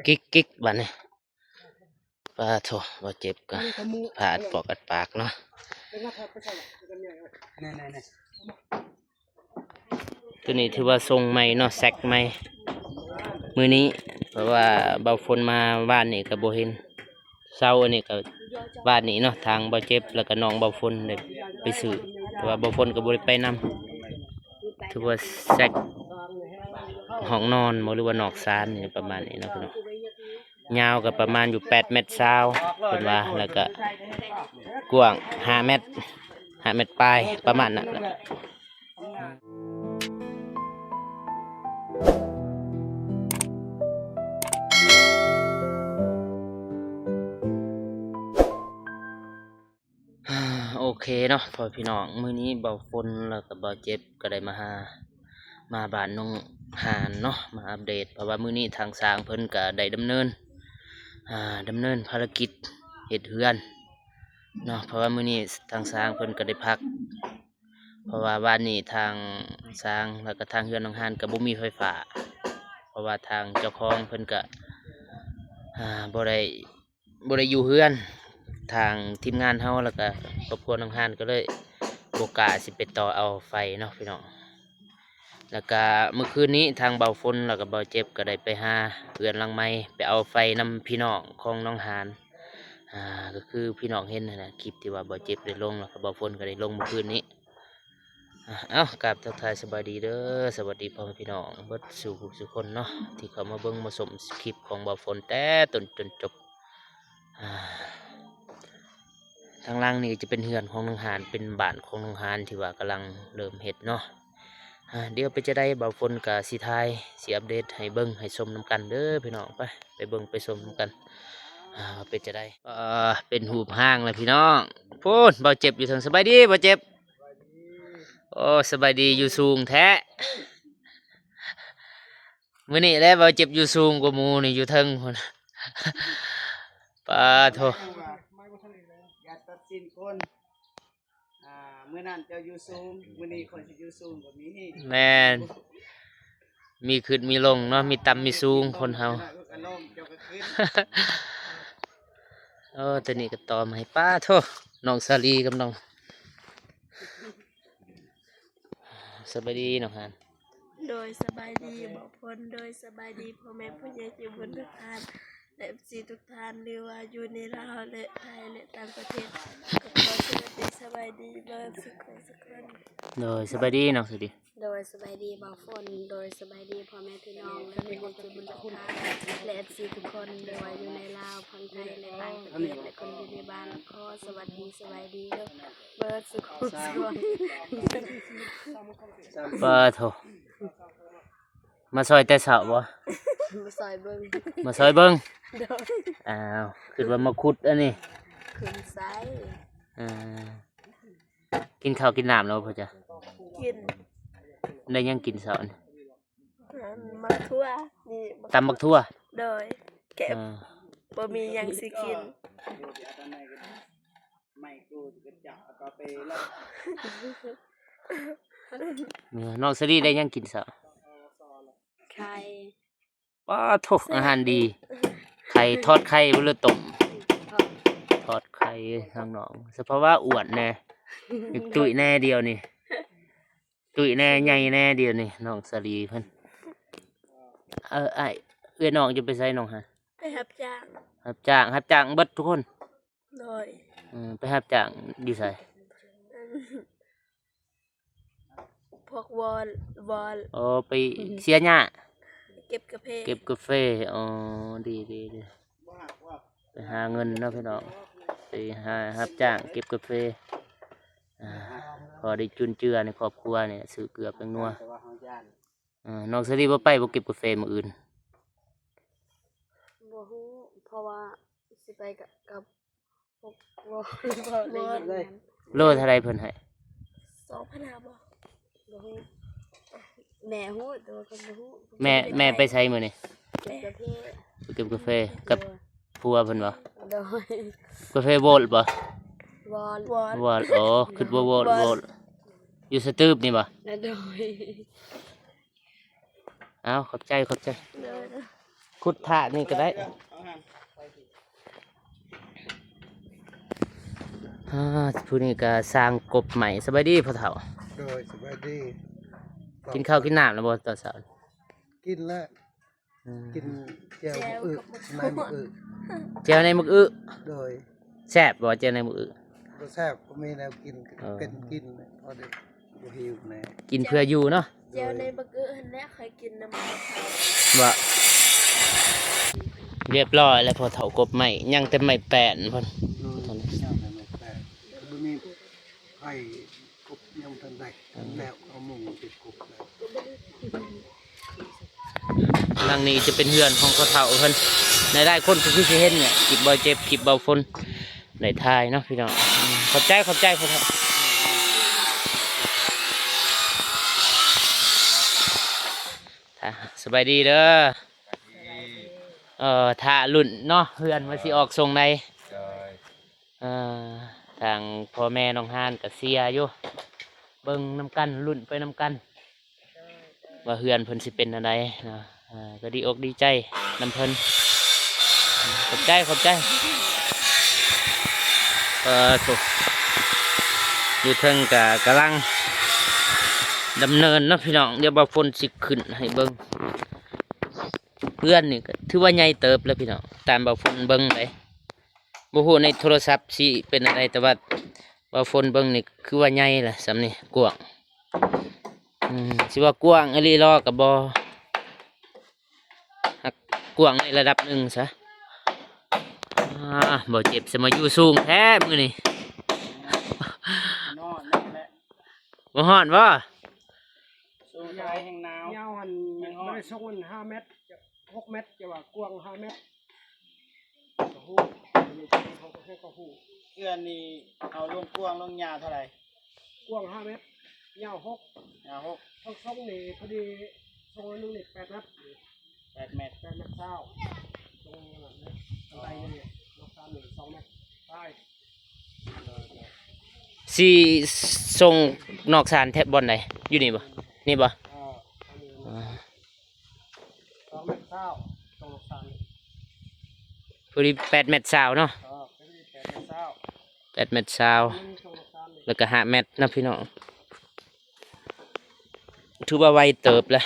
ກິກໆ ບາດນີ້. ປາໂທ້ ບໍ່ເຈັບກະ ພາອັດປອກອັດປາກເນາະ. ໂຕນີ້ຖືວ່າສົ່ງໃໝ່ເນາະ ແຊັກໃໝ່ມື້ນີ້ ເພາະວ່າເບົາຝົນມາວານນີ້ກະບໍ່ເຫັນ ເຊົ້າອັນນີ້ກະວານນີ້ເນາະ ທາງເບົາເຈັບ ແລ້ວກະນ້ອງເບົາຝົນໄດ້ໄປຊື້ ແຕ່ວ່າເບົາຝົນກະບໍ່ໄດ້ໄປນຳ. ຖືວ່າແຊັກຫ້ອງນອນບໍ່ ຫຼືວ່ານອກຊານນີ້ ປະມານນີ້ເນາະພີ່ນ້ອງ. ຍາວກະປະມານຢູ່ແປດແມັດຊາວເພິ່ນວ່າ ແລ້ວກະກວ້າງຫ້າແມັດ ຫ້າແມັດປາຍ ປະມານນັ້ນແຫຼະ. ໂອເຄເນາະ ພໍ່ແມ່ພີ່ນ້ອງ ມື້ນີ້ເບົາຝົນ ແລ້ວກະເບົາເຈັບ ກະໄດ້ມາຫາ ມາບ້ານໜອງຫານເນາະ ມາອັບເດດ ເພາະວ່າມື້ນີ້ທາງຊ່າງເພິ່ນກະໄດ້ດຳເນີນ ອ່າ ດຳເນີນພາລະກິດເຮັດເຮືອນເນາະ ເພາະວ່າມື້ນີ້ທາງຊ່າງເພິ່ນກະໄດ້ພັກ ເພາະວ່າວານນີ້ທາງຊ່າງ ແລ້ວກະທາງເຮືອນໜອງຫານກະບໍ່ມີໄຟຟ້າ ເພາະວ່າທາງເຈົ້າຂອງເພິ່ນກະ ອ່າ ບໍ່ໄດ້ ບໍ່ໄດ້ຢູ່ເຮືອນ ທາງທີມງານເຮົາ ແລ້ວກະຄອບຄົວໜອງຫານກະເລີຍບໍ່ກ້າຊິໄປຕໍ່ເອົາໄຟເນາະພີ່ນ້ອງ. ແລ້ວກະມື້ຄືນນີ້ທາງເບົາຝົນ ແລ້ວກະເບົາເຈັບກະໄດ້ໄປຫາເຮືອນຫຼັງໃໝ່ ໄປເອົາໄຟນຳພີ່ນ້ອງຂອງໜອງຫານ ອ່າ ກະຄືພີ່ນ້ອງເຫັນຫັ້ນນະ ຄລິບທີ່ວ່າເບົາເຈັບໄດ້ລົງ ແລ້ວກະເບົາຝົນກະໄດ້ລົງມື້ຄືນນີ້. ອ່າ ເອົ້າ ກາບທັກທາຍສະບາຍດີເດີ ສະຫວັດດີພໍ່ແມ່ພີ່ນ້ອງເບິດສູ່ຜູ້ສູ່ຄົນເນາະ ທີ່ເຂົ້າມາເບິ່ງມາຊົມຄລິບຂອງເບົາຝົນແຕ່ຕົ້ນຈົນຈົບ. ອ່າ ທາງຫຼັງນີ້ກະຈະເປັນເຮືອນຂອງໜອງຫານ ເປັນບ້ານຂອງໜອງຫານທີ່ວ່າກຳລັງເລີ່ມເຮັດເນາະ. ອ່າ ດຽວເປັນຈັ່ງໃດເບົາຝົນກະຊິຖ່າຍ ຊິອັບເດດໃຫ້ເບິ່ງໃຫ້ຊົມນຳກັນເດີພີ່ນ້ອງ. ໄປ ໄປເບິ່ງໄປຊົມນຳກັນ ອ່າ ວ່າເປັນຈັ່ງໃດ. ເປັນຮູບຮ່າງແລ້ວພີ່ນ້ອງ ພຸ້ນ ເບົາເຈັບຢູ່ເທິງ. ສະບາຍດີເບົາເຈັບ. ໂອ້ ສະບາຍດີ ຢູ່ສູງແທ້. ມື້ນີ້ແຫຼະເບົາເຈັບຢູ່ສູງກວ່າໝູ່ນີ້ ຢູ່ເທິງພຸ້ນ. ປາໂທ້ ຢ່າຕັດສິນຄົນ ອ່າ ມື້ນັ້ນເຈົ້າຢູ່ສູງ ມື້ນີ້ຂ້ອຍຊິຢູ່ສູງກວ່ານີ້. ແມ່ນ ມີຂຶ້ນມີລົງເນາະ ມີຕ່ຳມີສູງຄົນເຮົາ. ໂອ້ ໂຕນີ້ກະຕໍ່ໃໝ່. ປາໂທ້ ນ້ອງສາລີກັບນ້ອງ ສະບາຍດີນ້ອງຫານ. ໂດຍ ສະບາຍດີເບົາຝົນ. ໂດຍ ສະບາຍດີພໍ່ແມ່ຜູ້ໃຫຍ່ໃຈບຸນທຸກທ່ານ ແລະ ເອັຟຊີທຸກທ່ານ ຫຼືວ່າຢູ່ໃນລາວ ແລະ ໄທ ແລະ ຕ່າງປະເທດ ກະຂໍສະຫວັດດີສະບາຍດີເບິດສູ່ຄົນ. ໂດຍ ສະບາຍດີນ້ອງສາລີ. ໂດຍ ສະບາຍດີເບົາຝົນ. ໂດຍ ສະບາຍດີພໍ່ແມ່ພີ່ນ້ອງ ແລະ ຜູ້ໃຫຍ່ໃຈບຸນທຸກທ່ານ ແລະ ເອັຟຊີທຸກຄົນ ຫຼືວ່າຢູ່ໃນລາວ ຝັ່ງໄທ ແລະ ຕ່າງປະເທດ ແລະ ຄົນຢູ່ໃນບ້ານ ຂໍສະຫວັດດີສະບາຍດີເດີ ເບິດສູ່ຄົນ. ປາໂທ້ ມາຊ່ອຍແຕ່ເຊົ້າບໍ່? ມາຊ່ອຍເບິ່ງ ມາຊ່ອຍເບິ່ງ. ໂດຍ ອ້າວ ຄິດວ່າມາຂຸດອັນນີ້ ຂຶ້ນໃສ. ເອີ ກິນເຂົ້າກິນນ້ຳແລ້ວບໍ່? ກິນ ໄດ້ຫຍັງກິນເຊົ້ານີ້? ອັນ ໝາກຖົ່ວ ນີ້ ຕຳໝາກຖົ່ວ. ໂດຍ ແກະ ເອີ ບໍ່ມີຫຍັງຊິກິນ. ນ້ອງສາລີໄດ້ຫຍັງກິນເຊົ້າ? ໄຂ່. ປາໂທ້ ອາຫານດີ ໄຂ່ ທອດໄຂ່ບໍ່ ຫຼືຕົ້ມ? ທອດ ທອດໄຂ່ທາງນ້ອງ ສະພາວະອ້ວນແດ່ ຢາກຕຸ້ຍແດ່ດຽວນີ້ ຕຸ້ຍແດ່ໃຫຍ່ແດ່ດຽວນີ້ ນ້ອງສາລີເພິ່ນ. ເອີ ອ້າຍ ເອື້ອຍນ້ອງຈະໄປໃສນ້ອງຫາ? ໄປຮັບຈ້າງ ຮັບຈ້າງ ຮັບຈ້າງເບິດທຸກຄົນ. ໂດຍ ເອີ ໄປຮັບຈ້າງຢູ່ໃສ? ພວກວອນ ວອນ ອໍ ໄປເສຍຫຍ້າ ເກັບກາເຟ ເກັບກາເຟ. ອໍ ດີໆ ໄປຫາເງິນເນາະພີ່ນ້ອງ ໄປຫາຮັບຈ້າງເກັບກາເຟ ອ່າ ພໍໄດ້ຈຸນເຈືອໃນຄອບຄົວນີ້ ຊື້ເກືອແປ້ງນົວ. ເອີ ນ້ອງສາລີບໍ່ໄປບໍ່ ເກັບກາເຟມື້ອື່ນ? ບໍ່ຮູ້ ເພາະວ່າຊິໄປກະ ກັບ ໂລເທົ່າໃດເພິ່ນໃຫ້? ສອງພັນຫ້າບໍ? ບໍ່ຮູ້ ແມ່ຮູ້ ແຕ່ວ່າເພິ່ນບໍ່ຮູ້. ແມ່ ແມ່ໄປໃສມື້ນີ້? ເກັບກາເຟ ໄປເກັບກາເຟກັບຜົວເພິ່ນບໍ? ໂດຍ ກາເຟໂວລບໍ? ວອນ ວອນ ໂອ້ ຄິດວ່າໂວລ ວອນ ໂວລ ຢູ່ສະຕຶບນີ້ບໍ? ໂດຍ ເອົາ ຂອບໃຈ ຂອບໃຈ. ໂດຍ ຂຸດຖາດນີ້ກໍໄດ້. ອ່າ ຜູ້ນີ້ກໍສ້າງກົບໃໝ່. ສະບາຍດີພໍ່ເຖົ້າ. ໂດຍ ສະບາຍດີ. ກິນເຂົ້າກິນນ້ຳແລ້ວບໍ່ຕອນເຊົ້າ? ກິນແລ້ວ. ອືມ ກິນແຈ່ວໝາກອຶ ໃນໝາກອຶ. ແຈ່ວໃນໝາກອຶ. ໂດຍ. ແຊບບໍ່ແຈ່ວໃນໝາກອຶ? ບໍ່ແຊບ ບໍ່ມີແນວກິນ. ເອີ ເປັນກິນພໍໄດ້ ບໍ່ຫິວແນ່ ກິນເພື່ອຢູ່ເນາະ. ແຈ່ວໃນບັກອຶຫັ້ນແຫຼະ ຂ້ອຍກິນນຳໝູ່ເຂົາ. ບໍ່ ຮຽບຮ້ອຍແລ້ວ ພໍເຖົ້າກົບໄມ້ ຍັງແຕ່ໄມ້ແປ້ນພຸ້ນ. ໂດຍ ຍັງແຕ່ໄມ້ແປ້ນ ບໍ່ມີໃຜກົບ ຍັງບໍ່ທັນໄດ້. ແລ້ວເອົາມຸງຕິດກົບແລ້ວ. ຫຼັງນີ້ຈະເປັນເຮືອນຂອງພໍ່ເຖົ້າເພິ່ນ. ຫຼາຍໆຄົນກໍຄືຊິເຫັນແຫຼະ ຄລິບເບົາເຈັບ ຄລິບເບົາຝົນ ໄດ້ຖ່າຍເນາະພີ່ນ້ອງ. ອືມ ຂອບໃຈ ຂອບໃຈພໍ່ເຖົ້າ. ສະບາຍດີເດີ. ເອີ ຖ້າລຸ້ນເນາະ ເຮືອນວ່າຊິອອກຊົງໃດ. ໂດຍ. ເອີ ທາງພໍ່ແມ່ນ້ອງຮານກໍເຊຍຢູ່ ເບິ່ງນຳກັນ ລຸ້ນໄປນຳກັນ ວ່າເຮືອນເພິ່ນຊິເປັນແນວໃດເນາະ. ເອີ ກໍດີອົກດີໃຈນຳເພິ່ນ. ຂອບໃຈ ຂອບໃຈ. ເອີ ໂທ້ ຢູ່ເທິງກໍກຳລັງດຳເນີນເນາະພີ່ນ້ອງ. ດຽວບ່າວຝົນຊິຂຶ້ນໃຫ້ເບິ່ງ. ເຮືອນນີ້ກໍຖືວ່າໃຫຍ່ເຕີບແລ້ວພີ່ນ້ອງ ຕາມບ່າວຝົນເບິ່ງໄດ. ບໍ່ຮູ້ໃນໂທລະສັບຊິເປັນແນວໃດ ແຕ່ວ່າບ່າວຝົນເບິ່ງນີ້ຄືວ່າໃຫຍ່ລະ ສ່ຳນີ້ ກວ້າງ. ອືມ ຊິວ່າກວ້າງອີ່ຫຼີຫຼໍກໍບໍ່ ຫາກກວ້າງໃນລະດັບໜຶ່ງຊະ. ອາ ບ່າວເຈັບ ສະມາຢູ່ສູງແທ້ມື້ນີ້. ນອນນັ້ນແຫຼະ. ບໍ່ຮ້ອນບໍ່? ສູງເທົ່າໃດແຮ່ງໜາວ. ຍາວຫັ້ນ ແຮ່ງຮ້ອນ. ບໍ່ໄດ້ຊົງຫັ້ນຫ້າແມັດ ຫົກແມັດ ຈະວ່າກວ້າງຫ້າແມັດ ກໍຮູ້ ເຂົາກໍຮູ້. ເຮືອນນີ້ເອົາລວງກວ້າງລວງຍາວເທົ່າໃດ? ກວ້າງຫ້າແມັດ ຍາວຫົກ. ຍາວຫົກ. ທັງຊົງນີ້ພໍດີ ຊົງອັນໜຶ່ງນີ້ແປດແມັດ. ແປດແມັດ. ແປດແມັດຊາວ. ຊົງນັ້ນນະ ອັນໃດນີ້ ນອກຊານນີ້ສອງແມັດປາຍ. ຊິຊົງນອກຊານແທ້ບ່ອນໃດ? ຢູ່ນີ້ບໍ່? ນີ້ບໍ່? ເອີ ອັນນີ້ ອ່າ ສອງແມັດຊາວ ຊົງນອກຊານ. ພໍດີແປດແມັດຊາວເນາະ. ເອີ ພໍດີແປດແມັດຊາວ. ແປດແມັດຊາວ ອືມ ຊົງນອກຊານນີ້ ແລ້ວກໍຫ້າແມັດນະພີ່ນ້ອງ. ຖືວ່າໄວເຕີບແລ້ວ.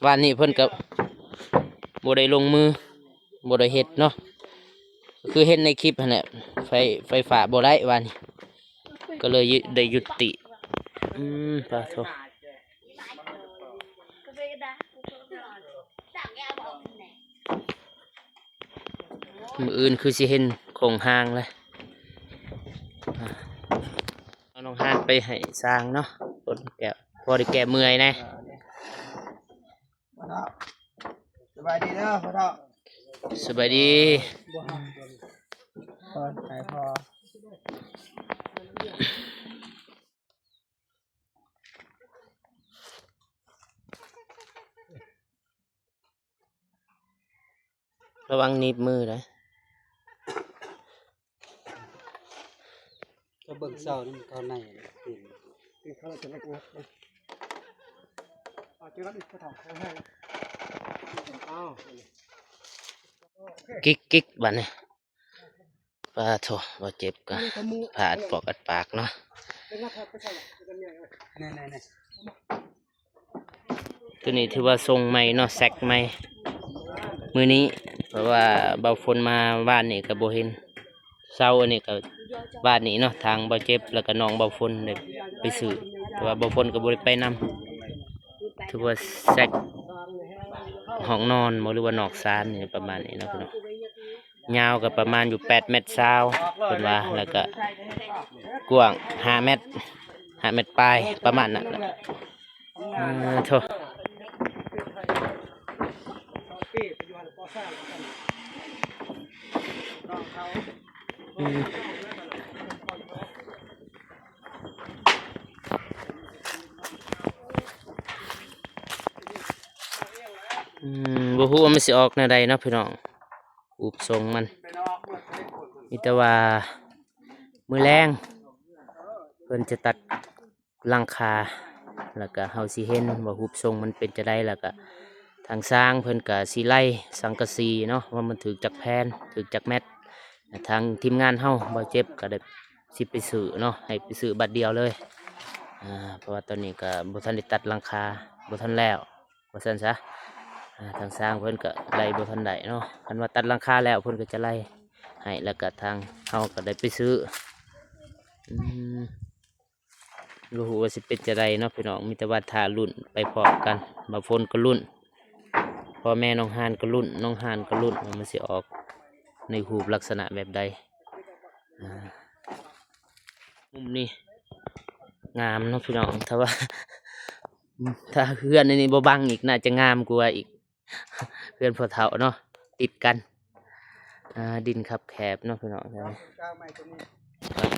ວານນີ້ເພິ່ນກໍບໍ່ໄດ້ລົງມື ບໍ່ໄດ້ເຮັດເນາະ ຄືເຫັນໃນຄລິບຫັ້ນແຫຼະ. ໄຟ ໄຟຟ້າບໍ່ໄດ້ວານນີ້ ກໍເລີຍຢຸດ ໄດ້ຢຸດຕິ. ອືມ ປາໂທ. ມື້ອື່ນຄືຊິເຫັນໂຄງຮ່າງແລ້ວ. ອ່າ ເອົານ້ອງຮານໄປໃຫ້ຊ່າງເນາະ ຄົນແກະ ພໍໄດ້ແກ້ເມື່ອຍແດ່. ພໍ່ເຖົ້າ ສະບາຍດີເດີພໍ່ເຖົ້າ. ສະບາຍດີ. ພໍ່ ໃຫ້ພໍ່. ລະວັງໜີບມືເດີ້. ກໍເບິ່ງເສົານີ້ມັນເຂົ້າໃນ ຕີນ ຕີນເຂົາຈະລັກງັດເດ້. ເອົາ ຈິກໆ ບາດນີ້. ປາໂທ ບໍ່ເຈັບກໍຜ້າອັດປອກອັດປາກເນາະ. ແນ່ໆໆ. ຕົວນີ້ຖືວ່າຊົງໃໝ່ເນາະ ແຊັກໃໝ່ມື້ນີ້ ເພາະວ່າບ່າວຝົນມາວານນີ້ກໍບໍ່ເຫັນ. ເສົາອັນນີ້ກໍວານນີ້ເນາະ ທາງບ່າວເຈັບ ແລ້ວກໍນ້ອງບ່າວຝົນໄດ້ໄປຊື້ ແຕ່ວ່າບ່າວຝົນກໍບໍ່ໄດ້ໄປນຳ. ຖືວ່າແຊັກຫ້ອງນອນບໍ່ ຫຼືວ່ານອກຊານນີ້ ປະມານນີ້ເນາະພີ່ນ້ອງ. ຍາວກໍປະມານຢູ່ແປດແມັດຊາວເພິ່ນວ່າ ແລ້ວກໍກວ້າງຫ້າແມັດ ຫ້າແມັດປາຍ ປະມານນັ້ນແຫຼະ. ເອີ ໂທ້ ອືມ. ອືມ ບໍ່ຮູ້ວ່າມັນຊິອອກແນວໃດເນາະພີ່ນ້ອງ ຮູບຊົງມັນ. ມີແຕ່ວ່າມື້ແລງເພິ່ນຈະຕັດຫຼັງຄາ ແລ້ວກະເຮົາຊິເຫັນວ່າຮູບຊົງມັນເປັນຈັ່ງໃດ ແລ້ວກະ ຖ້ າງຊ່າງເພິ່ນກະຊິໄລ່ສັງກະສີເນາະ ວ່າມັນຖືກຈັກແຜ່ນ ຖືກຈັກແມັດ. ທາງທີມງານເຮົາ ບ່າວເຈັບ ກະໄດ້ຊິໄປຊື້ເນາະ ໃຫ້ໄປຊື້ບັດດຽວເລີຍ ເພາະວ່າຕອນນີ້ກະບໍ່ທັນໄດ້ຕັດຫຼັງຄາ ບໍ່ທັນແລ້ວ ວ່າຊັ້ນຊະ. ທາງຊ່າງເພິ່ນກະໄລ່ບໍ່ທັນໄດ້ເນາະ ຄັນວ່າຕັດຫຼັງຄາແລ້ວເພິ່ນກະຈະໄລ່ໃຫ້ ແລ້ວກະທາງເຮົາກະໄດ້ໄປຊື້. ອືມ ບໍ່ຮູ້ວ່າຊິເປັນຈັ່ງໃດເນາະພີ່ນ້ອງ ມີແຕ່ວ່າຖ້າລຸ້ນໄປພ້ອມກັນ. ບ່າວຝົນກະລຸ້ນ ພໍ່ແມ່ນ້ອງຮ່ານກະລຸ້ນ ນ້ອງຮ່ານກະລຸ້ນວ່າມັນຊິອອກໃນຮູບລັກສະນະແບບໃດ. ອ່າ ມຸມນີ້ງາມເນາະພີ່ນ້ອງ ຖ້າວ່າ ຖ້າເຮືອນອັນນີ້ບໍ່ບັງອີກ ໜ້າຈະງາມກວ່າອີກ. ເຮືອນພໍ່ເຖົ້າເນາະ ຕິດກັນ ອ່າ ດິນຄັບແຄບເນາະພີ່ນ້ອງ.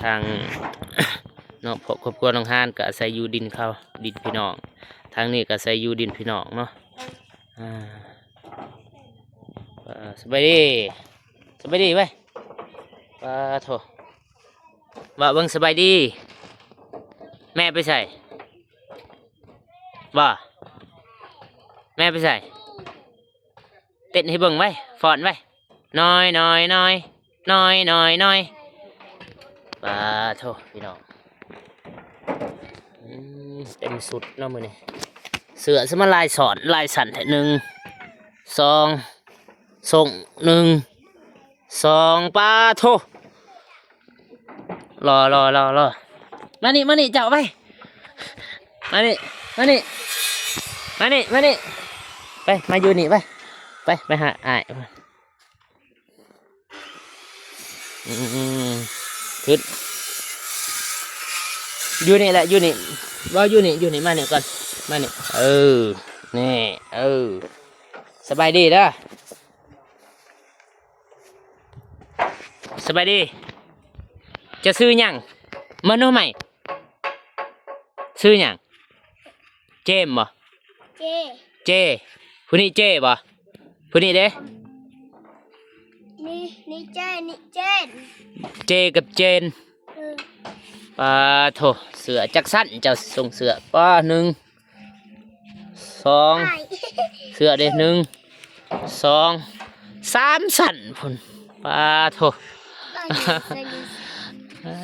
ທາງເນາະ ຄອບຄົວນ້ອງຮ່ານກະອາໄສຢູ່ດິນເຂົາ ດິນພີ່ນ້ອງ ທາງນີ້ກະອາໄສຢູ່ດິນພີ່ນ້ອງເນາະ. ອ່າ ສະບາຍດີ ສະບາຍດີເວີຍ ປາໂທ ເວົ້າເບິ່ງ ສະບາຍດີ ແມ່ໄປໃສ? ບໍ່ ແມ່ໄປໃສ? ເຕັ້ນໃຫ້ເບິ່ງໄວ້ ຟ້ອນໄວ້ ນ້ອຍ ນ້ອຍ ນ້ອຍ ນ້ອຍ ນ້ອຍ ນ້ອຍ. ປາໂທ ພີ່ນ້ອງ ອືມ ເຕັມຊຸດເນາະມື້ນີ້ ເສື້ອຊິມາລາຍຊ້ອນລາຍຊັ້ນແທ້. ໜຶ່ງ ສອງ ສົ່ງ ໜຶ່ງ ສອງ ປາໂທ ລໍ ລໍ ລໍ ລໍ ມານີ້ ມານີ້ ເຈົ້າໄປ ມານີ້ ມານີ້ ມານີ້ ມານີ້ ໄປ ມາຢູ່ນີ້ ໄປ ໄປ ໄປຫາອ້າຍ ອືມ ຂຶ້ນ ຢູ່ນີ້ແຫຼະ ຢູ່ນີ້ ເວົ້າຢູ່ນີ້ ຢູ່ນີ້ ມານີ້ກ່ອນ ມານີ້ ເອີ ນີ້ ເອີ ສະບາຍດີເດີ. ສະບາຍດີ ເຈົ້າຊື່ຫຍັງ? ມາໂນໃໝ່ ຊື່ຫຍັງ? ເຈມບໍ່? ເຈ ເຈ ຜູ້ນີ້ເຈບໍ່? ຜູ້ນີ້ເດ້? ນີ້ ນີ້ເຈ ນີ້ເຈນ ເຈກັບເຈນ ເອີ ປາໂທ ເສື້ອຈັກຊັ້ນ ເຈົ້າສົ່ງເສື້ອ ປາ ໜຶ່ງ ສອງ ອ້າຍ ເສື້ອເດ້ ໜຶ່ງ ສອງ ສາມຊັ້ນພຸ້ນ ປາໂທ ເອີ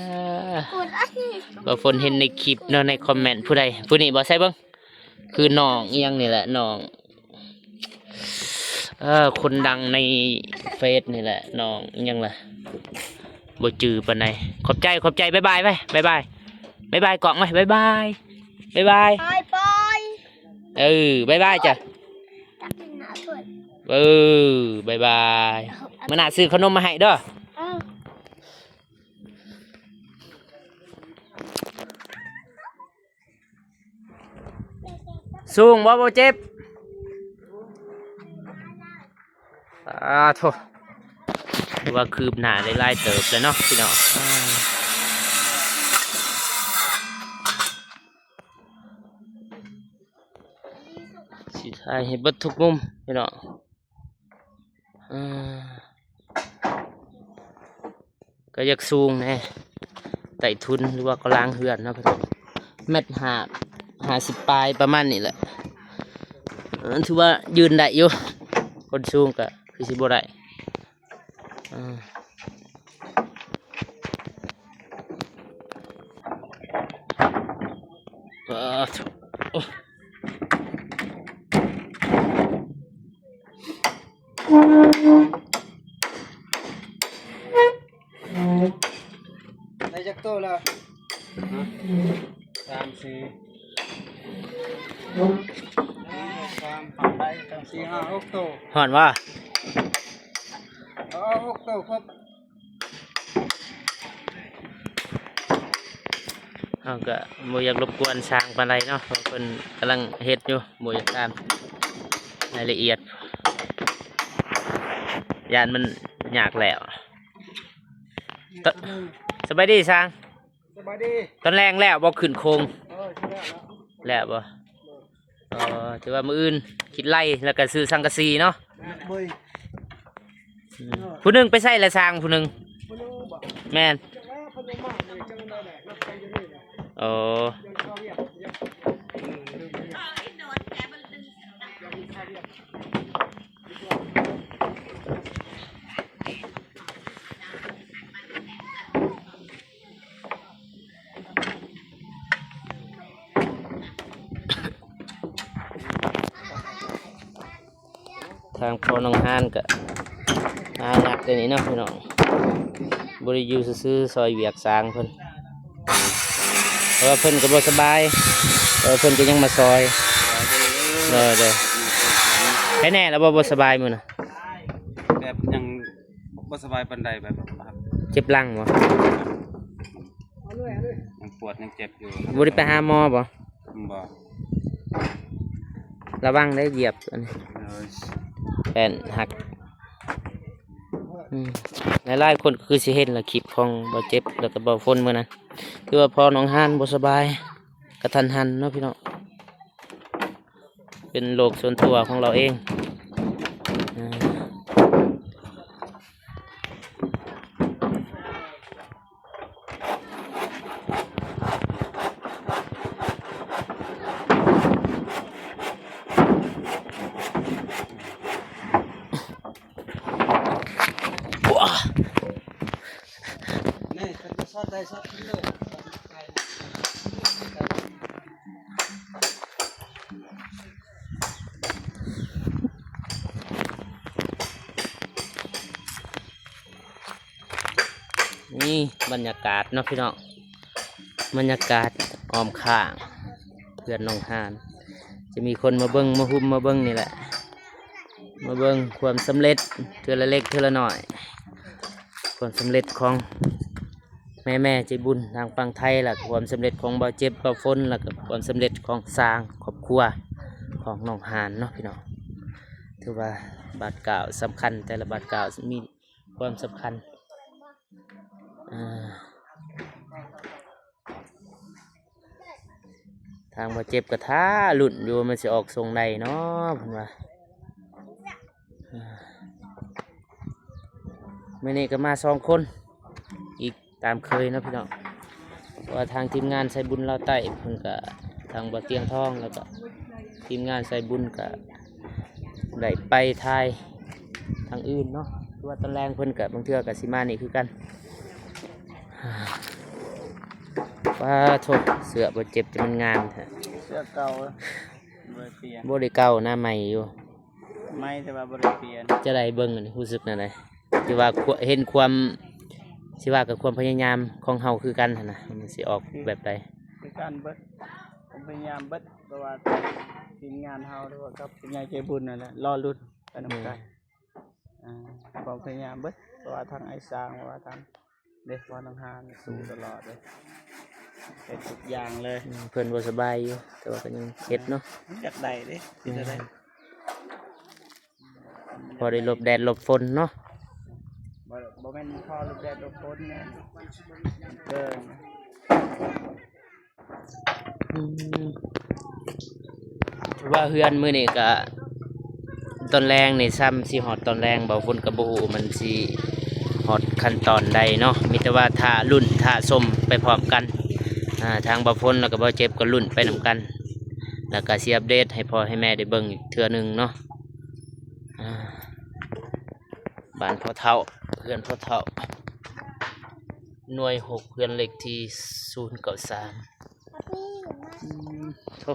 ບໍ່ຝົນເຫັນໃນຄລິບເນາະ ໃນຄອມເມັນ ຜູ້ໃດ ຜູ້ນີ້ບໍ່ ໃສ່ເບິ່ງ ຄືນ້ອງອີ່ຫຍັງນີ້ແຫຼະ ນ້ອງ ເອີ ຄົນດັງໃນເຟສນີ້ແຫຼະ ນ້ອງອີ່ຫຍັງລະ ບໍ່ຈື່ປານໃດ ຂອບໃຈ ຂອບໃຈ ບາຍບາຍໄວ້ ບາຍບາຍ ບາຍບາຍກ້ອງໄວ້ ບາຍບາຍ ບາຍບາຍ ບາຍບາຍ ເອີ ບາຍບາຍຈ້ະ ເອີ ບາຍບາຍ ມື້ໜ້າຊື້ຂະໜົມມາໃຫ້ເດີ ເອີ. ສູງບໍ່ ບໍ່ເຈັບ ອາໂທ ຖືວ່າຄືບໜ້າໄດ້ຫຼາຍເຕີບແລ້ວເນາະ ພີ່ນ້ອງ ອາ ຊິຖ່າຍໃຫ້ເບິດທຸກມຸມ ພີ່ນ້ອງ ເອີ ກໍຢາກສູງແດ່ ໃຕ້ທຸນ ຫຼືວ່າກໍລ່າງເຮືອນເນາະ ພີ່ນ້ອງ ແມັດຫ້າ ຫ້າສິບປາຍ ປະມານນີ້ແຫຼະ ເອີ ຖືວ່າຢືນໄດ້ຢູ່ ຄົນສູງກໍຄືຊິບໍ່ໄດ້ ເອີ ປາໂທ ໂອ້ ໄດ້ຈັກໂຕແລ້ວ? ຮະ? ສາມ ສີ່ ສາມ ຫ້າ ຫົກໂຕ ຮອດບໍ່? ເອົາ ຫົກໂຕຄົບ. ເຮົາກໍບໍ່ຢາກລົບກວນຊ່າງປານໃດເນາະ ເພາະເພິ່ນກຳລັງເຮັດຢູ່ ບໍ່ຢາກຖາມລາຍລະອຽດ ຢ້ານມັນຍາກແລ້ວ. ຕ- ສະບາຍດີຊ່າງ. ສະບາຍດີ. ຕອນແລງແລ້ວບໍ່ຂຶ້ນໂຄງ? ເອີ ຊິແລ້ວແລ້ວ. ແລ້ວບໍ່? ເອີ ຖືວ່າມື້ອື່ນຄິດໄລ່ ແລ້ວກໍຊື້ສັງກະສີເນາະ. ອືມ ຜູ້ໜຶ່ງໄປໃສລະຊ່າງ ຜູ້ໜຶ່ງ? ແມ່ນ. ເອີ ເອີ ເພິ່ນມາເລີຍ ຈັ່ງໃດແຫຼະ ນັດກັນຢູ່ນີ້ແຫຼະ. ໂອ້ ເອີ ເພິ່ນເຂົ້າວຽກ ເອີ ເພິ່ນເຂົ້າວຽກ ເພິ່ນເຂົ້າວຽກ ເພິ່ນເຂົ້າວຽກ ເພິ່ນເຂົ້າວຽກ ເພິ່ນເຂົ້າວຽກ. ທາງພໍ່ນ້ອງຮານກໍມານັດແຕ່ນີ້ເນາະພີ່ນ້ອງ ບໍ່ໄດ້ຢູ່ຊື່ໆ ຊ່ອຍວຽກຊ່າງເພິ່ນ ເພາະວ່າເພິ່ນກໍບໍ່ສະບາຍ ເອີ ເພິ່ນກໍຍັງມາຊ່ອຍ ໂດຍໆ ໄຄແນ່ແລ້ວບໍ່ ບໍ່ສະບາຍມື້ນະ? ແບບຍັງບໍ່ສະບາຍປານໃດ ແບບເຈັບຫຼັງບໍ່? ຍັງປວດຍັງເຈັບຢູ່ ບໍ່ໄດ້ໄປຫາໝໍບໍ່? ບໍ່ ລະວັງເດີ ຢຽບອັນນີ້ ໂດຍ ແປ້ນຫັກ ອືມ ຫຼາຍໆຄົນກໍຄືຊິເຫັນລະ ຄລິບຂອງບ່າວເຈັບ ແລ້ວກໍບ່າວຝົນມື້ນັ້ນ ຄືວ່າພໍ່ນ້ອງຮານບໍ່ສະບາຍ ກະທັນຫັນເນາະພີ່ນ້ອງ ເປັນໂລກສ່ວນຕົວຂອງລາວເອງ ອາ. ນີ້ບັນຍາກາດເນາະພີ່ນ້ອງ ບັນຍາກາດອ້ອມຂ້າງເຮືອນນ້ອງຮານ ຈະມີຄົນມາເບິ່ງມາຮຸມມາເບິ່ງນີ້ແຫຼະ ມາເບິ່ງຄວາມສຳເລັດເທື່ອລະເລັກເທື່ອລະນ້ອຍ ຄວາມສຳເລັດຂອງແມ່ໆໃຈບຸນທາງຝັ່ງໄທ ແລ້ວກໍຄວາມສຳເລັດຂອງບ່າວເຈັບ ບ່າວຝົນ ແລ້ວກໍຄວາມສຳເລັດຂອງຊ່າງຄອບຄົວຂອງນ້ອງຮານເນາະພີ່ນ້ອງ ຖືວ່າບາດກ້າວສຳຄັນ ແຕ່ລະບາດກ້າວມີ ຄວາມສຳຄັນ ອາ ທາງບ່າວເຈັບກໍຖ້າລຸ້ນຢູ່ວ່າມັນຊິອອກຊົງໃດເນາະ ເພິ່ນວ່າ ອາ ມື້ນີ້ກໍມາສອງຄົນອີກ ຕາມເຄີຍເນາະພີ່ນ້ອງ ເພາະວ່າທາງທີມງານສາຍບຸນລາວໃຕ້ເພິ່ນກະ ທາງບ່າວຕຽງທອງ ແລ້ວກະທີມງານສາຍບຸນກະໄດ້ໄປຖ່າຍທາງອື່ນເນາະ ຄືວ່າຕອນແລງເພິ່ນກະບາງເທື່ອກະຊິມານີ້ຄືກັນ ປາໂທ້ ເສື້ອບ່າວເຈັບຈະມັນງາມແທ້ ເສື້ອເກົ່າ ບໍ່ໄດ້ປ່ຽນ ບໍ່ໄດ້ເກົ່ານະ ໃໝ່ຢູ່. ໃໝ່ແຕ່ວ່າບໍ່ໄດ້ປ່ຽນ ຈະໄດ້ເບິ່ງອັນນີ້ ຮູ້ສຶກແນວໃດ? ທີ່ວ່າເຫັນຄວາມ ຊິວ່າກັບຄວາມພະຍາຍາມຂອງເຮົາຄືກັນຫັ້ນນະ ມັນຊິອອກແບບໃດ? ຄືກັນເບິດ ຄວາມພະຍາຍາມເບິດ ບໍ່ວ່າທາງທີມງານເຮົາ ຫຼືວ່າກັບຜູ້ໃຫຍ່ໃຈບຸນນັ້ນແຫຼະ ລໍລຸ້ນໄປນຳກັນ ອາ ຄວາມພະຍາຍາມເບິດ ບໍ່ວ່າທາງອ້າຍຊ່າງ ບໍ່ວ່າທາງ ເດ້ ພໍ່ນ້ອງຮານ ອືມ ສູ້ຕະຫຼອດເດ້ ເຮັດທຸກຢ່າງເລີຍ ອືມ ເພິ່ນບໍ່ສະບາຍຢູ່ ແຕ່ວ່າກໍຍັງເຮັດເນາະ ມັນຢາກໄດ້ເດ້ ເຮັດແນວໃດ ພໍໄດ້ຫຼົບແດດຫຼົບຝົນເນາະ ບໍ່ ບໍ່ແມ່ນພໍຫຼົບແດດຫຼົບຝົນແມ່ນເກີນ. ອືມ ວ່າເຮືອນມື້ນີ້ກະ ຕອນແລງນີ້ ຊ່ຳຊິຮອດຕອນແລງບໍ່ ຝົນກະບໍ່ຮູ້ມັນຊິຮອດຂັ້ນຕອນໃດເນາະ ມີແຕ່ວ່າຖ້າລຸ້ນຖ້າຊົມໄປພ້ອມກັນ ອາ ທາງບ່າວຝົນ ແລ້ວກະບ່າວເຈັບກະລຸ້ນໄປນຳກັນ ແລ້ວກະຊິອັບເດດໃຫ້ພໍ່ໃຫ້ແມ່ໄດ້ເບິ່ງອີກເທື່ອໜຶ່ງເນາະ ອາ ບ້ານພໍ່ເຖົ້າ ເຮືອນພໍ່ເຖົ້າ ໜ່ວຍຫົກ ເຮືອນເລກທີສູນເກົ້າສາມ. ອືມ ໂທ້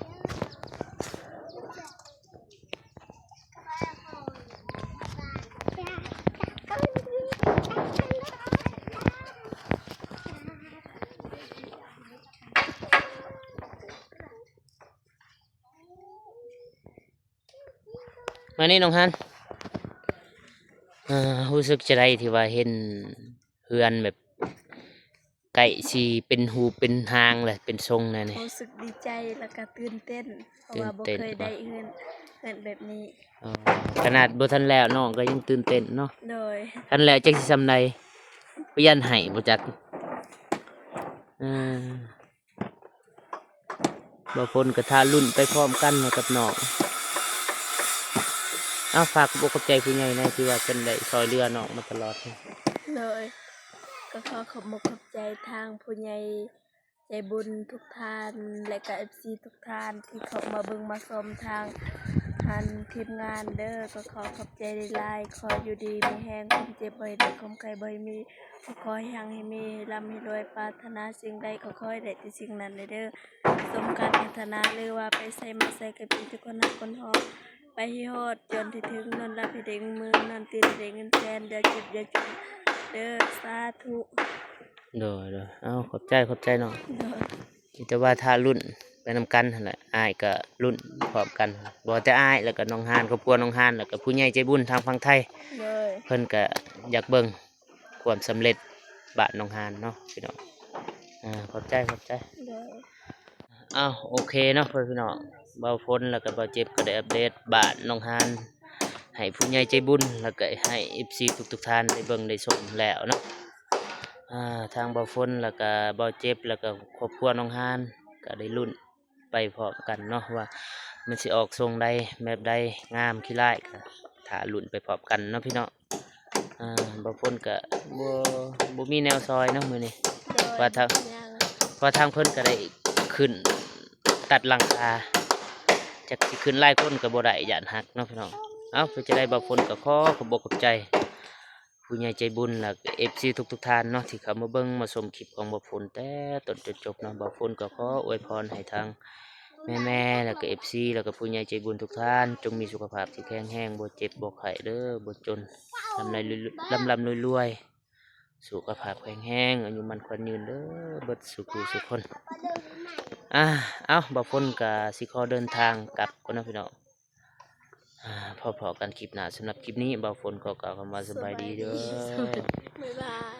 ມານີ້ນ້ອງຮັນ ເອີ ຮູ້ສຶກຈັ່ງໃດທີ່ວ່າເຫັນເຮືອນແບບ ໃກ້ຊິເປັນຮູບເປັນຮ່າງແລ້ວ ເປັນຊົງແລ້ວນີ້ ຮູ້ສຶກດີໃຈ ແລ້ວກະຕື່ນເຕັ້ນ ເພາະວ່າບໍ່ເຄີຍໄດ້ເຮືອນ ເຮືອນແບບນີ້ ອໍ ຂະໜາດບໍ່ທັນແລ້ວນ້ອງກໍຍັງຕື່ນເຕັ້ນເນາະ ໂດຍ ຄັນແລ້ວຈັກຊິຊ່ຳໃດ ຢ້ານໄຫ້ບໍ່ຈັກ ເອີ ບ່າວຝົນກໍຖ້າລຸ້ນໄປພ້ອມກັນກັບນ້ອງ ເອົາ ຝາກຂອບອົກຂອບໃຈຜູ້ໃຫຍ່ແດ່ ທີ່ວ່າເພິ່ນໄດ້ຊ່ອຍເຫຼືອນ້ອງມາຕະຫຼອດ ໂດຍ ກໍຂໍຂອບອົກຂອບໃຈທາງຜູ້ໃຫຍ່ໃຈບຸນທຸກທ່ານ ແລະກະເອັຟຊີທຸກທ່ານທີ່ເຂົ້າມາເບິ່ງມາຊົມທາງ ອັນ ທີມງານເດີ ກໍຂໍຂອບໃຈຫຼາຍໆ ຂໍຢູ່ດີມີແຮງ ຄວາມເຈັບບໍ່ໃຫ້ໄດ້ ຄວາມໄຂ້ບໍ່ໃຫ້ມີ ຂໍໃຫ້ຮັ່ງໃຫ້ມີ ໃຫ້ລ່ຳໃຫ້ລວຍ ປາດຖະໜາສິ່ງໃດກໍຂໍໃຫ້ໄດ້ແຕ່ສິ່ງນັ້ນເດີ ສົມການປາດຖະໜາ ຫຼືວ່າໄປໃສມາໃສກໍມີແຕ່ຄົນຮັກຄົນຮອງ ໄປໃຫ້ຮອດ ຈົນໄດ້ເຖິງ ນອນຫຼັບໃຫ້ໄດ້ເງິນໝື່ນ ນອນຕື່ນໃຫ້ໄດ້ເງິນແສນ ຢ່າເຈັບຢ່າຈົນເດີ ສາທຸ. ໂດຍໆ ເອົາ ຂອບໃຈ ຂອບໃຈນ້ອງ. ໂດຍ. ມີແຕ່ວ່າຖ້າລຸ້ນໄປນຳກັນຫັ້ນແຫຼະ ອ້າຍກໍລຸ້ນພ້ອມກັນ ບໍ່ແຕ່ອ້າຍ ແລ້ວກໍນ້ອງຮານ ຄອບຄົວນ້ອງຮານ ແລ້ວກໍຜູ້ໃຫຍ່ໃຈບຸນທາງຝັ່ງໄທ. ໂດຍ. ເພິ່ນກໍຢາກເບິ່ງຄວາມສຳເລັດບ້ານນ້ອງຮານເນາະພີ່ນ້ອງ. ເອີ ຂອບໃຈ ຂອບໃຈ. ໂດຍ. ອ້າວ ໂອເຄເນາະ ເພື່ອນພີ່ນ້ອງ ເບົາຝົນ ແລ້ວກໍເບົາເຈັບ ກໍໄດ້ອັບເດດບ້ານນ້ອງຮານ ໃຫ້ຜູ້ໃຫຍ່ໃຈບຸນ ແລ້ວກໍໃຫ້ເອັຟຊີທຸກໆທ່ານໄດ້ເບິ່ງໄດ້ຊົມແລ້ວເນາະ. ອ່າ ທາງເບົາຝົນ ແລ້ວກໍເບົາເຈັບ ແລ້ວກໍຄອບຄົວນ້ອງຮານ ກໍໄດ້ລຸ້ນໄປພ້ອມກັນເນາະ ວ່າມັນຊິອອກຊົງໃດ ແບບໃດ ງາມຂີ້ຮ້າຍ ກໍຖ້າລຸ້ນໄປພ້ອມກັນເນາະພີ່ນ້ອງ. ອ່າ ເບົາຝົນກໍບໍ່ ບໍ່ມີແນວຊ່ອຍເນາະມື້ນີ້ ໂດຍ ວ່າທາງ ຍັງ ເພາະທາງເພິ່ນກໍໄດ້ຂຶ້ນຕັດຫຼັງຄາ ຈັກຊິຂຶ້ນຫຼາຍຄົນກໍບໍ່ໄດ້ ຢ້ານຫັກເນາະພີ່ນ້ອງ. ເອົ້າ ເປັນຈັ່ງໃດ ເບົາຝົນກໍຂໍຂອບອົກຂອບໃຈຜູ້ໃຫຍ່ໃຈບຸນ ແລະ ເອັຟຊີທຸກໆທ່ານເນາະ ທີ່ເຂົ້າມາເບິ່ງມາຊົມຄລິບຂອງເບົາຝົນແຕ່ຕົ້ນຈົນຈົບເນາະ. ເບົາຝົນກໍຂໍອວຍພອນໃຫ້ທາງ ແມ່ໆ ແລ້ວກໍເອັຟຊີ ແລ້ວກໍຜູ້ໃຫຍ່ໃຈບຸນທຸກທ່ານ ຈົ່ງມີສຸຂະພາບທີ່ແຂງແຮງ ບໍ່ເຈັບບໍ່ໄຂ້ເດີ ບໍ່ຈົນ ລ່ຳລວຍ ລ່ຳໆລວຍໆ ສຸຂະພາບແຂງແຮງ ອາຍຸໝັ້ນຂວັນຍືນເດີ ເບິດສູ່ຜູ້ສູ່ຄົນ. ອ່າ ເອົ້າ ບ່າວຝົນກໍຊິຂໍເດີນທາງກັບກ່ອນເນາະພີ່ນ້ອງ. ອ່າ ພໍ້ໆກັນຄລິບໜ້າ. ສຳລັບຄລິບນີ້ ບ່າວຝົນຂໍກ່າວຄຳວ່າສະບາຍດີເດີ. ສະບາຍດີ. ບາຍບາຍ.